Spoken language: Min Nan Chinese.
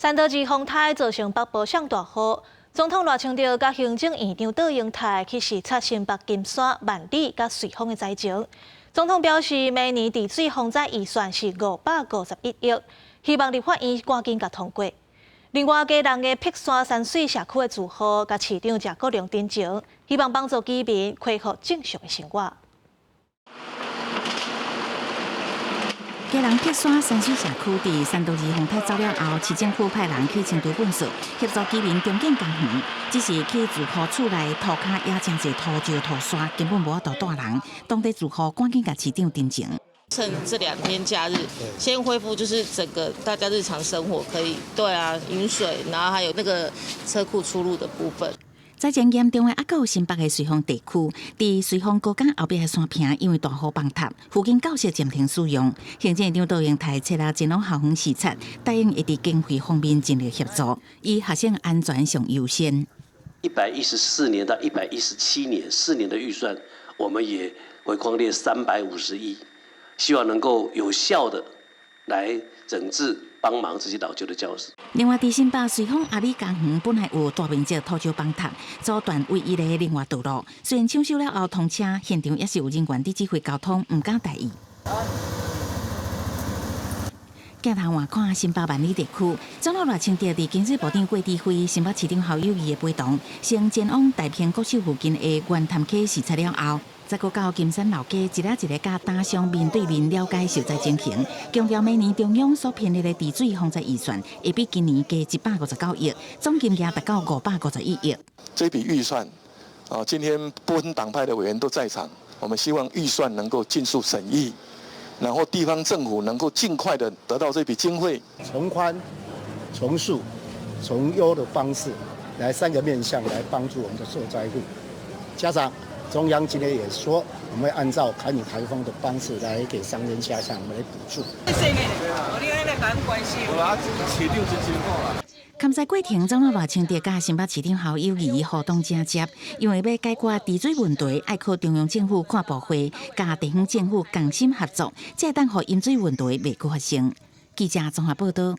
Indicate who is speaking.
Speaker 1: 三多二風颱造成北部上大雨，總統賴清德佮行政院長卓榮泰去視察新北金山、萬里佮瑞芳的災情。總統表示，明年治水防災預算是551億，希望立法院趕緊共通過。另外，基隆的碧山山水社區的住戶佮市長謝國樑陳情，希望幫助居民恢復正常的生活。
Speaker 2: 基隆碧山山水社區佇三多二風颱走了後，市政府派人去清除糞埽，協助居民重建家園。只是去住戶厝內塗跤也誠濟土石土沙，根本無法度蹛人。當地住戶趕緊共市長陳情。
Speaker 3: 趁這兩天假日，先恢復，就是整個大家日常生活可以，對啊，飲水，然後還有那個車庫出入的部分。
Speaker 2: 災情嚴重的猶閣有新北的瑞芳地區，佇瑞芳高工後壁的山坪，因為大雨崩塌，附近教室暫停使用。行政院長卓榮泰徹日前往校園視察，答應會佇經費方面盡力協助，以學生安全上優先。
Speaker 4: 114年到117年4年的預算，我們也會匡列350億，希望能夠有效的來整治，幫忙這些老舊的教室。
Speaker 2: 另外，佇新北瑞芳阿里公園本來有大面積土石崩塌，阻斷唯一的另外道路。雖然搶修了後通車，現場也是有人員佇指揮交通，毋敢大意。鏡頭換看新北萬里地區，總統賴清德佇經濟部長郭智輝、新北市長侯友宜的陪同，先前往大坪國小附近的圓潭溪視察了後，再閣到金山老街，一个一个佮打商面對面了解受災情形，強調明年中央所編列的治水防災預算會比今年加159億，總金額達到551億。
Speaker 5: 這筆預算，啊，今天不分黨派的委員都在場，我們希望預算能夠盡速審議，然後地方政府能夠盡快的得到這筆經費。
Speaker 6: 從寬、從速、從優的方式，來三個面向來幫助我們的受災戶，加上中央今天也說，我們會按照卡米颱風的方式來給商人加上我們的補助。
Speaker 2: 勘災過程，總統賴清德佮新北市長侯友宜互動誠接，因為欲解決治水問題，愛靠中央政府跨部會，佮地方政府共心合作，才會當予淹水問題袂閣發生。記者綜合報道。